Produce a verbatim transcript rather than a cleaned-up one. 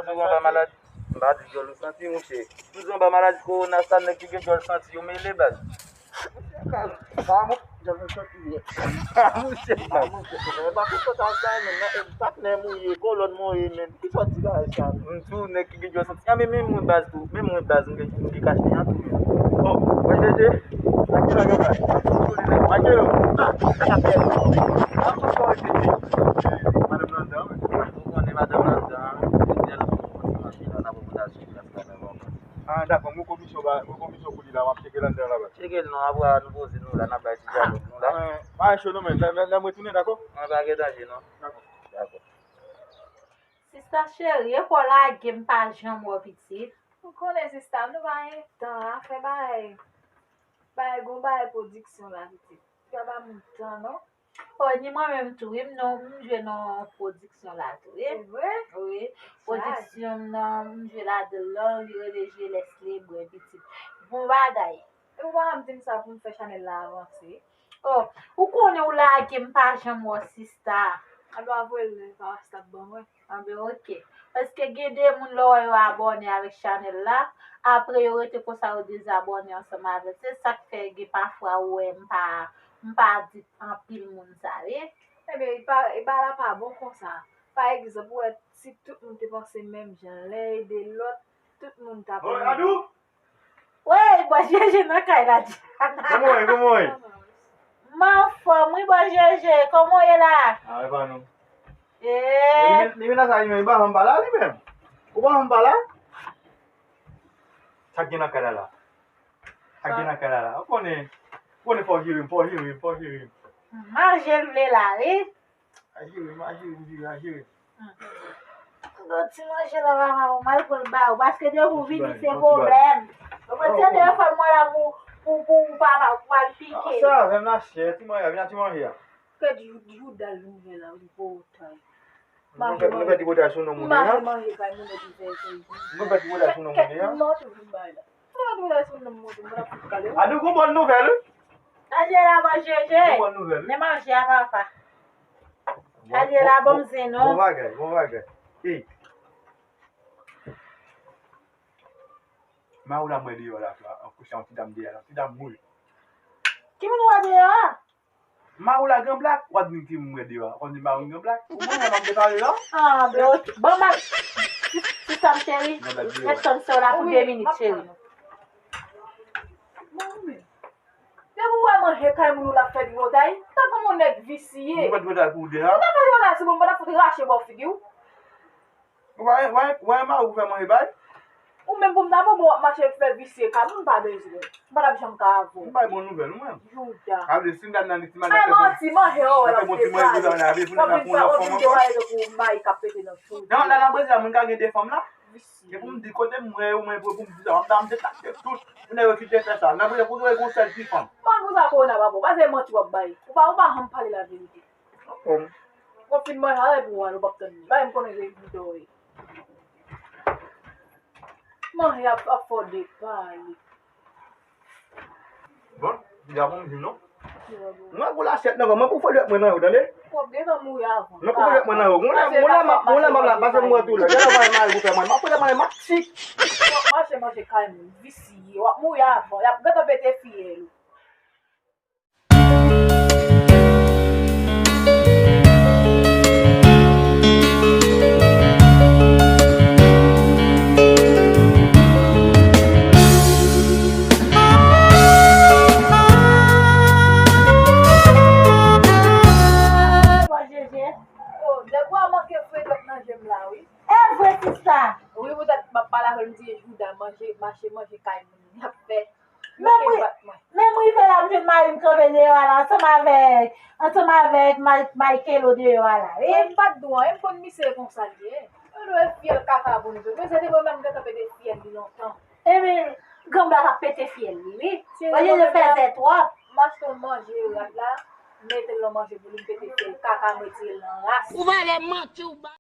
Zanba maladi. M pa di dyòl ou santi, monchè. Tout zanba maladi kowona sa, nèg ki gen dyòl santi yo mele, baz. Monchè, ka, ka, mon, dyòl mwen santi byen. Monchè, ka, monchè, e pa konpòtasyon sa, men, men, e patnè m ou ye, kolòn mwen ye, men. Ki sòt di bagay sa, men? M di w, nèg ki gen dyòl santi. A, men, men mwen baz tou, men mwen baz, m gen, m gen kachnen an tou, men. Bon, mwen, Jeje, sa ki la gen bay? Mache yo. Madanm nan dan, wi. Ou konnen madanm nan dan, jodi a nou poko kòmanse mache la, n ap remonte sou plas la, men bon. Ah, dakò, mwen komisyon ba, mwen komisyon pou li la, m ap tcheke l anndan la, baz. Tcheke l non, apre a nou poze nou la, n ap bay ti dyalòg nou la. Ah, pa cho non, men, lè, lè, lè m retounen, dakò? An, pa gen danje non. Dakò. Dakò. Sista cheri, e pa w lage m pa janm wè w pitit. Ou konnen sista, nou pa gen tan, afè bay, bay gon bay pwodiksyon la pitit. Ou pa ba m tan non. O, ni mwen menm tou, wi, m nan, m jwe nan pwodiksyon la tou, wi. Se vre? Wi. Sa. Pwodiksyon m nan, m jwe ladan l, li rele Je Lès Lebre, pitit. Bon bagay. E ou pa janm di m sa pou m fè chanèl la avanse? O, ou konnen ou lage m pa janm wè w sista. Alò, voye l pa WhatsApp ban mwen. Anben, oke. Paske gen de moun lè w wè yo abòne avèk chanèl la, apre yo rete konsa yo dezabòne ansanm avè l. Se sa k fè gen pafwa ou wè m pa, m pa di anpil moun sa, wi. Ebyen, e pa, e bagay la pa bon konsa. Pa egzanp, ou wè si tout moun te panse menm jan, lè ede lòt, tout moun t ap ede. Woy, bò Jeje nan kay la, Diana. Kòman w ye, kòman w ye? M anfòm, wi, bò Jeje. Kòman w ye la? A, e pa nou. Ee. Li men, li men nan sa, li men, li pa janm pa la, li menm. Ou pa janm pa la? Sa k gen nan kay la, la? Sa k gen nan kay la, la? Ou konnen, ou konnen fò w jere m, fò w jere m, fò w jere m. Manje l vle la, wi. A jere m, a jere m, jere, a jere m. Gon ti manje la papa pou m al pran l ba ou, paske depi w vini se pwoblèm. Ou konn se telefòn mwen la pou, pou, pou, pou papa, pou al pike. Sa avè m la chè, ti manje a, vin a ti manje a. Kèt jou, jou dal vin fè la, ou di pou ou tay. Nou fè, nou fè tripotay sou non moun nan. Manje, manje, kay moun nan di fè, fè. Nou fè tripotay sou non moun nan. Kèt, non, tou vin bay la. Adou, gon bòn nouvèl, wi. Adye la, bò Jeje. Gon bòn nouvèl, wi. Men manje a, papa. Adye la, bon, bon, bon zen, non. Bon bagay, bon bagay. Ey. Mari w la mwen deyò la, an kouche yon ti dam deyò la, ti dam mouri. Ki moun w wè deyò a? Mari w la gen blak, w ap di m ki m wè deyò a. Ou konn di mari m gen blak? Ou konnen m ap depale la? Ah, ben, ok. Bon, ma, si, si sa m cheri, rete tann sè w la pou de minit, cheri. Depi w wè manje kay moun ou l ap fè tripotay, tankou yon nèg visye. Mwen fè tripotay pou ou de a. Ou ta fè tripotay sou mwen, mwen ta fout rache bò figi w. Ou pa, ou pa, ou pa mari ou fè manje bay? Ou menm pou m ta bon, bon, w ap mache fè visye ka moun pa bezwen. M pa t ap janm ka avè w. M bay bon nouvèl, ou menm. Jouda. A vle, si m gad nan li, ti madanm fè bon. Ay, manti, manje, o, l ap fè bay. Pou m vin pa, ou vin depale tankou mayi k ap pete nan chou. Nan, nan, nan Brezil la, moun ka gen de fanm la. Visye. E pou m di kote m wè yo, mwen, pou, pou m di sa, m ta, m te tate tout. Moun yo ki te fè sa. Nan Brezil, pou yo gon sèl ti fanm. Mwen, pou sa, kowona pa bon. Pase manti w ap bay. Ou pa, ou pa janm pale laverite. Bon. Konfinman sa, epi w al, ou p ap tann li. Bay m konnen se Guido wi. Manje ap, ap fè w depale. Bon, piga bon, m di non. Mwen pou lasyèt nan, mwen pou fè dwèt mwen nan yo, tande? W ap gentan mouri avan. Mwen pou fè dwèt mwen nan yo. Mwen lè, mwen lè m ap, mwen lè m ap la, pase m wè tou la. Gade mwen al pou fè mwen. M ap fè manje, m ap tik. W ap mache manje kay moun, visye. W ap mouri avan. Y ap gentan pete fyèl ou. Bò Jeje. O, nèg ou a manke fre dwèt nan je m la, wi. E vre, sista. Wi, poutèt m ap pale avè l, m di, Jouda, manje, mache, manje kay moun, y ap fè. Menm ri-, menm rive la, m jwenn mari m kanpe deyò a la, ansanm avèk, ansanm avèk May-, Maykelo deyò a la, wi. Mwen m pa t dwe, e m konn misye e konsa l ye. Yo dwe fyèl kaka pou nou tou. Mesye, te mwen menm gentan pete fyèl li lontan. Ebyen, granm la t ap pete fyèl li, wi. Oye, yo fèzè twòp. M achte yon manje rat la, mete l nan manje pou li, m pete fyèl kaka, m retire l nan ras. Ou valè manti, ou ba-